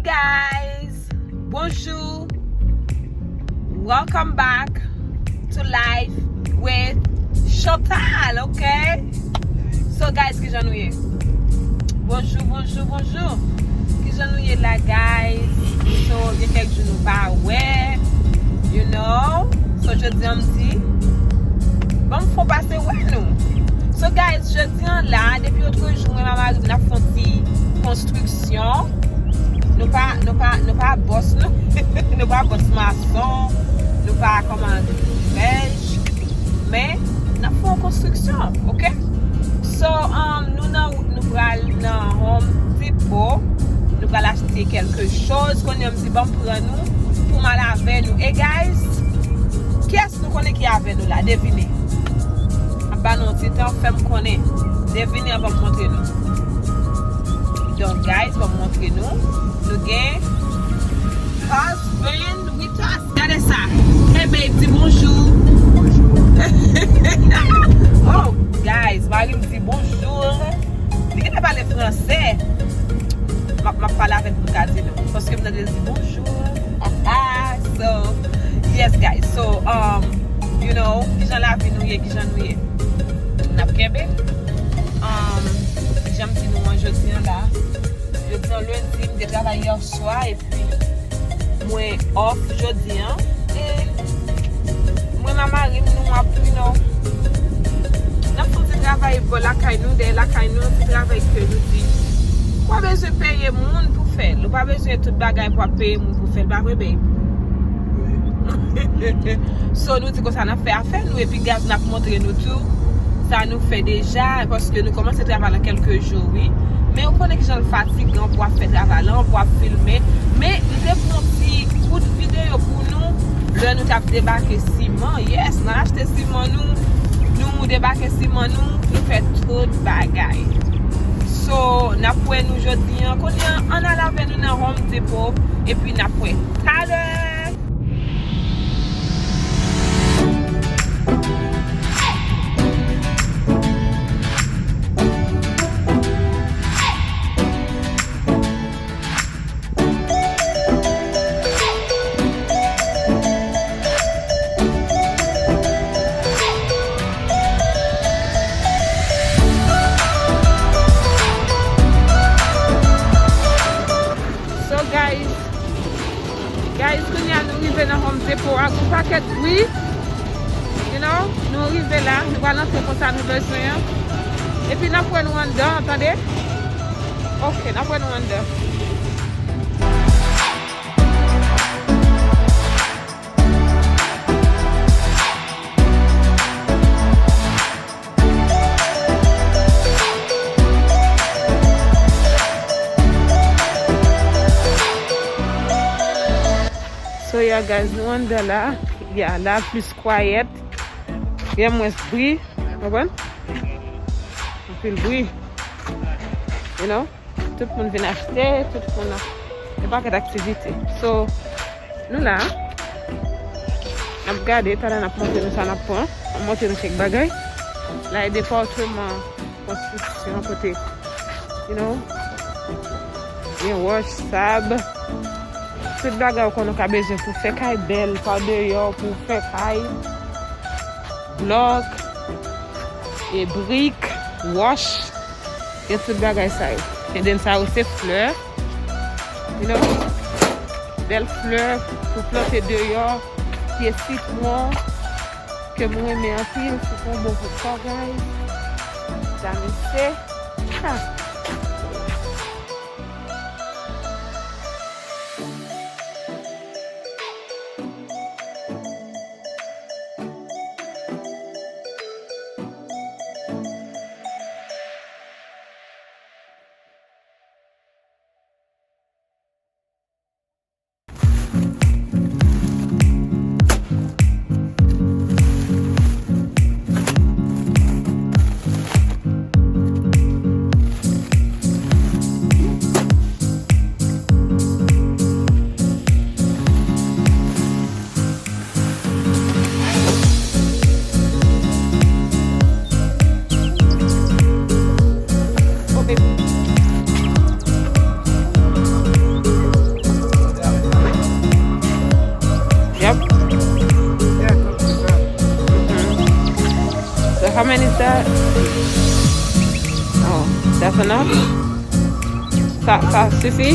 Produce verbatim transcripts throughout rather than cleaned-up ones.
Guys, bonjou. Welcome back to Life with Chantal, ok? So guys, kijan nou ye? Bonjou, bonjou, bonjou. Kijan nou ye la, guys? So, gen kèk jou nou pa wè, you know? So, jodi an m di, ban m fon pase wè nou. So guys, jodi an la, depi otrejou, mwen ak mari m n ap fè yon ti konstriksyon. Nou pa, nou pa, nou pa bòs, nou. Nou pa bòs mason, nou pa kòman, bèj. Men, n ap fè yon konstriksyon, ok? So, um, nou nan wout, nou pral nan Home Depot. Nou pral achte kèlke choz. Kounye a m di, ban m pran nou pou m al avè nou. E guys, kiyès nou konnen ki avè nou la? Devine. M ap ba nou yon ti tan, fè m konnen. Devine anvan m montre nou. Donk, guys, ban m montre nou. Nou gen husband with us. Gade sa. Hey, babe, di bonjou. Oh, guys, mari m di bonjou. Li gentan pale fransè. M ap, m ap pale avè l pou m ka di nou. Paske m tande l di bonjou. So, yes, guys. So, um, you know, kijan lavi nou ye, kijan nou ye? N ap kenbe. Um, jan m di nou an jodi an la. Jodi an lendi, m te travay yè swa, epi mwen off jodi an. E mwen ak mari m, nou ap, you know, n ap fè yon ti travay bò lakay nou, dèyè lakay nou, yon ti travay ke nou di, ou pa bezwen peye moun pou fè l. Ou pa bezwen tout bagay pou ap peye moun pou fè l, pa vre, babe? So, nou di konsa n ap fè afè nou, epi guys, n ap montre nou tou sa nou fè deja, paske nou kòmanse travay lan kèlke jou, wi. Men ou konnen kijan l fatigan pou ap fè travay lan, pou ap filme. Men, m te pran ti kout videyo pou nou, lè nou t ap debake siman. Yes, n al achte siman nou, nou debake siman nou, nou fè tout bagay. So, n ap wè nou jodi an. Kounye a, ann al avè nou nan Home Depot, epi n ap wè talè. So, guys, guys, kounye a nou rive nan Home Depot a, gon pakèt bri. You know, nou rive la, nou pral antre konsa nou bezwen an. Epi n ap wè nou anndan, tande? Ok, n ap wè nou anndan. So, yeah, guys, nou anndan la. Yeah, la plis kwayèt. Gen mwens bri, konprann? Anpil bri. You know? Tout moun vin achte, tout moun ap fè pakèt aktivite. So, nou la, n ap gade, talè n ap montre nou sa n ap pran. N ap montre nou kèk bagay. La e depatman konstriksyon kote, you know, gen wòch, sab, tout bagay ou konnen ou ka bezwen pou fè kay bèl, pa deyò, pou fè kay, blòk, e brik, wòch, gen tout bagay sa yo. And then sa yo se flè, you know, bèl flè pou plante deyò, pye sitwon, ke m renmen anpil, sitwon bon pou kò, guys. Vitamin C. Ha. How many is that? Oh, that's enough? Sa, sa sifi?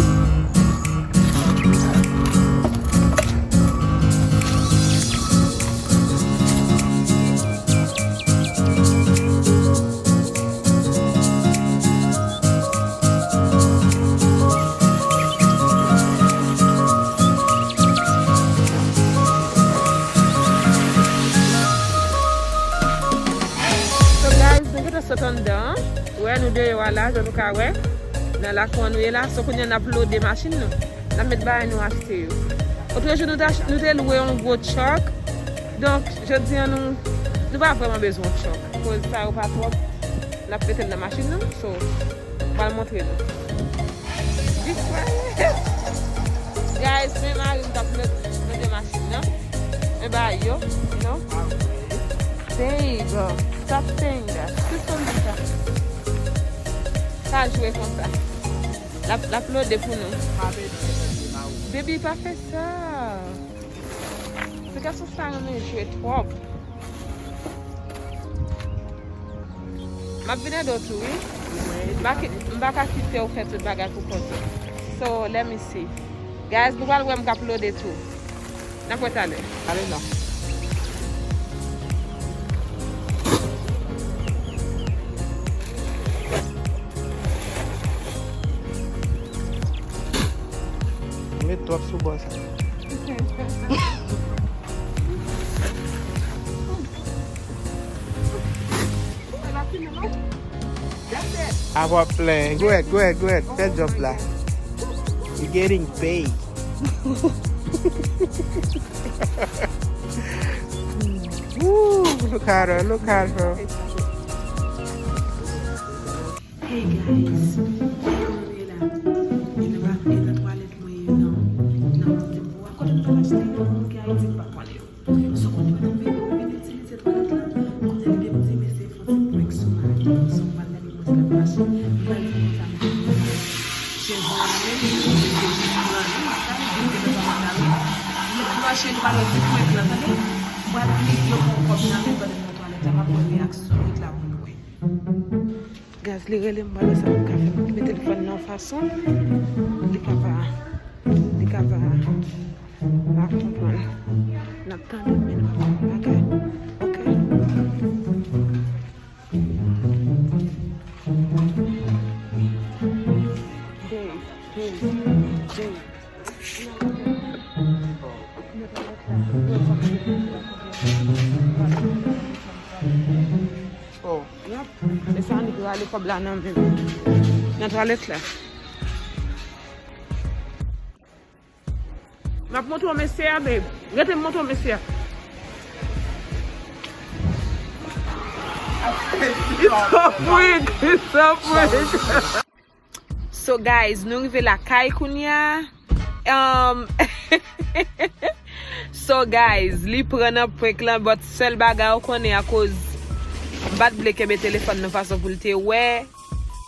So guys, nou gentan sot anndan an. Ou wè, nou deyò a la, jan nou ka wè. Nan lakou an nou ye la. So kounye a n ap lode machin nou. N ap met bagay nou achte yo. Otrejou nou te ach-, nou te lwe yon gwo truck. Donk, jodi a nou, nou pa vrèman bezwen yon truck. Koz sa yo pa twòp. N ap mete l nan machin nou. So, m pral montre nou. Guys, men mari m t ap met, mete machin nan. Men bagay yo, you know. Babe, stop saying that. Just don't do that. Pa jwe konsa. L ap, l ap lode pou nou. Baby, pa fè sa. Ti gason sa renmen jwe twòp. M ap vin ede w tou, wi. M pa ki-, m pa ka kite w fè tout bagay pou kont ou. So, let me see. Guys, nou pral wè m k ap lode tou. N ap wè talè. Ale non. Met twòp sou bò sa. Apa w ap plenyen. Go ahead, go ahead, go ahead. Fè job la. You getting paid. Woo, look at her, look at her. Hey guys, kote nou ye la? Nou pa nan twalèt mwen ye nan, nan Home Depot a. Kote nou t al achte yo? Moun ki Ayiti, nou pa konnen yo. So, kounye a, nou vin, nou vin itilize twalèt la. Kounye a, li vin di, mesye, fè yon ti prank sou mari m. So, m pral gade kote l ap mache. M pral di konsa, m di, chèz mwen menm, li te jis pran li, sa, li te nan twalèt la, wi. Li pran chèz, li pral wè ti prank lan, tande. M pral di, yo pran kòb nan men pandan m nan twalèt la, m ap wè reyaksyon li la pou nou wè. Guys, li rele m, m pa wè sa m ka fè. M mete telefòn nan yon fason, li ka pa, li ka pa, pa konprann. N ap tande, men nou pa konn bagay. Ok? Babe, babe, babe. Oh. Yep. E sa annik rale kòb la nan men m. Nan twalèt la. M ap montre w mesye a, babe. Rete m montre w mesye a. It's so pretty, it's so pretty. So guys, nou rive lakay kounye a. Um, so guys, li pran nan prank lan, but sèl bagay ou konnen akoz m pa t vle kenbe telefòn nan fason pou l te wè.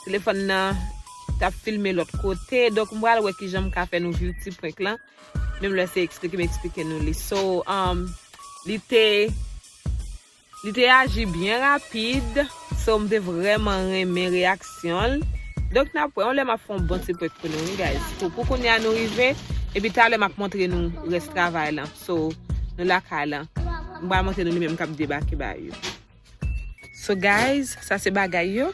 Telefòn nan t ap filme lòt kote. Donk m pral wè kijan m ka fè nou viv ti prank lan. Menm lè se eksplike m eksplike nou li. So, um, li te Li te aji byen rapid, so m te vrèman renmen reyaksyon l. Donk n ap wè, yon lè m ap fè yon bon ti prank pou nou, wi, guys. Pou, pou kounye a nou rive, epi talè m ap montre nou rès travay lan. So, nou lakay lan. M pral montre nou li menm k ap debake bagay yo. So, guys, sa se bagay yo.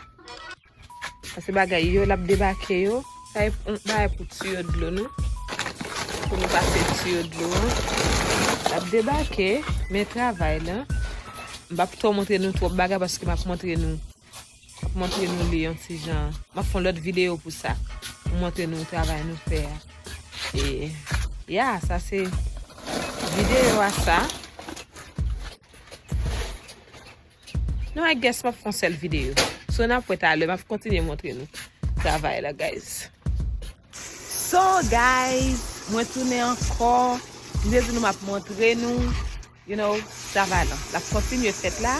Sa se bagay yo, l ap debake yo. Sa e yon bagay pou tiyo dlo nou. Pou nou pase tiyo dlo an. L ap debake, men travay lan. M p ap twò montre nou twòp bagay paske m ap montre nou. M ap montre nou li yon ti jan. M ap fè yon lòt videyo pou sa. Pou montre nou travay nou fè a. E, ya, sa se videyo a sa. Non, I guess m ap fè yon sèl videyo. So, n ap wè talè, m ap kontinye montre nou travay la, guys. So, guys, mwen tounen ankò. M te di nou m ap montre nou, you know, travay lan. L ap kontinye fèt la.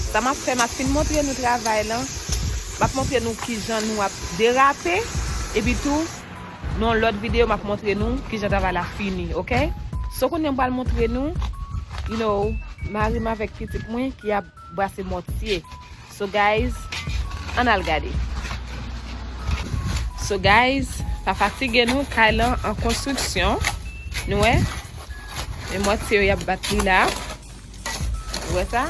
Sa m ap fè, m ap fin montre nou travay lan. M ap montre nou kijan nou ap derape. Epi tou, nan yon lòt videyo, m ap montre nou kijan travay la fini, oke? So, kounye a m pral montre nou, you know, mari m avèk pitit mwen ki ap brase mòtye. So guys, ann al gade. So guys, pa fatige nou, kay lan an konstriksyon. Nou wè? Men mòtye yo y ap bat li la. Ou wè sa?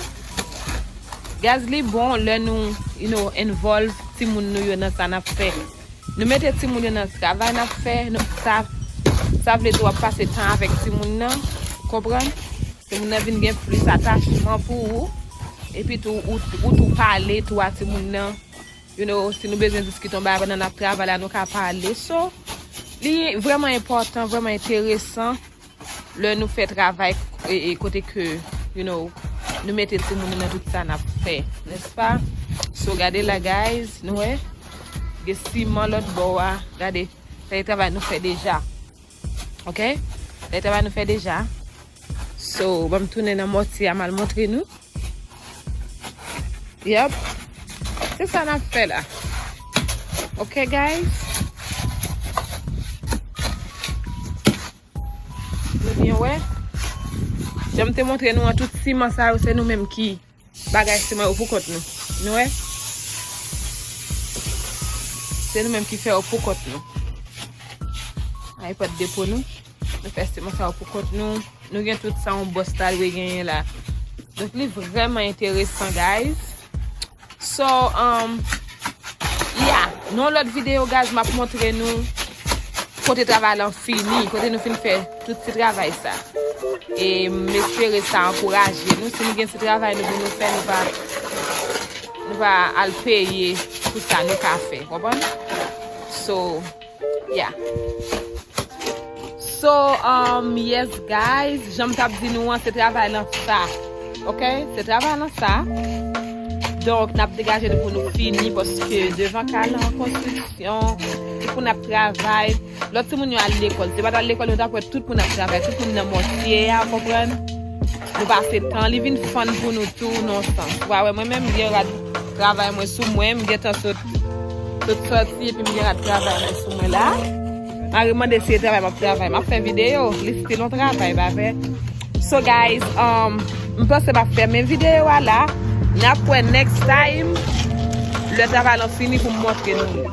Guys, li bon lè nou, you know, involve timoun nou yo nan sa n ap fè. Nou mete timoun yo nan travay n ap fè, nou, sa, sa vle di w ap pase tan avèk timoun nan, konprann? Timoun nan vin gen plis atachman pou ou, epi tou, ou, ou tou pale tou a timoun nan. You know, si nou bezwen diskite yon bagay pandan n ap travay la, nou ka pale. So, li vrèman enpòtan, vrèman enteresan lè nou fè travay, e, e, kote ke, you know, nou mete timoun nou nan tout sa n ap fè, nèspa? So, gade la, guys, nou wè? Gen siman lòt bò a, gade, sa e travay nou fè deja. Ok? Sa e travay nou fè deja. So, ban m tounen nan mòtye a, m al montre nou. Yep. Se sa n ap fè la. Ok, guys? Nou byen wè? Jan m te montre nou an, tout siman sa yo, se nou menm ki bagay siman yo pou kont nou. Nou wè? Se nou menm ki fè yo pou kont nou. Ay, pòt depo nou. Nou fè siman sa yo pou kont nou. Nou gen tout sa yon bòs ta dwe genyen la. Donk, li vrèman enteresan, guys. So, um, yeah, nan yon lòt videyo, guys, m ap montre nou kote travay lan fini, kote nou fin fè tout ti travay sa. E m espere sa ankouraje nou. Si nou gen ti travay nou pou nou fè, nou pa, nou pa al peye pou sa nou ka fè. Konprann? So, yeah. So, um, yes, guys, jan m t ap di nou an, se travay lan sa. Ok? Se travay lan sa. Donk, n ap degaje nou pou nou fini, paske devan kay lan an konstriksyon, tout moun ap travay. Lòt timoun yo al lekòl. Si yo pa t al lekòl, nou t ap wè tout moun ap travay. Tout moun nan mòtye a, konprann? Nou pase tan, li vin fun pou nou tou, nan yon sans. Ou pa wè, mwen menm, m gen rad travay mwen sou mwen, m gentan sot, sot sòti, epi m gen rad travay mwen sou mwen la. M a remande si e travay m ap travay, m ap fè videyo, li still yon travay, pa vre? So, guys, um, m panse m ap fèmen videyo a la. N ap wè next time, lè travay lan fini pou m montre nou li.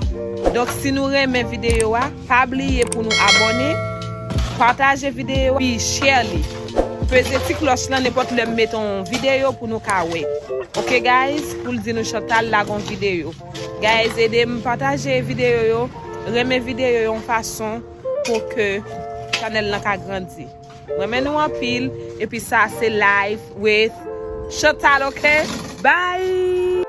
Donk, si nou renmen videyo a, pa bliye pou nou abòne, pataje videyo a, epi share li. Peze ti klòch lan nenpòt lè m mete yon videyo pou nou ka wè. Ok, guys, pou l di nou Chantal lage yon videyo. Guys, ede m pataje videyo yo, renmen videyo yo yon fason pou ke chanèl lan ka grandi. M renmen nou anpil, epi sa se Life with Chantal, ok? Bye!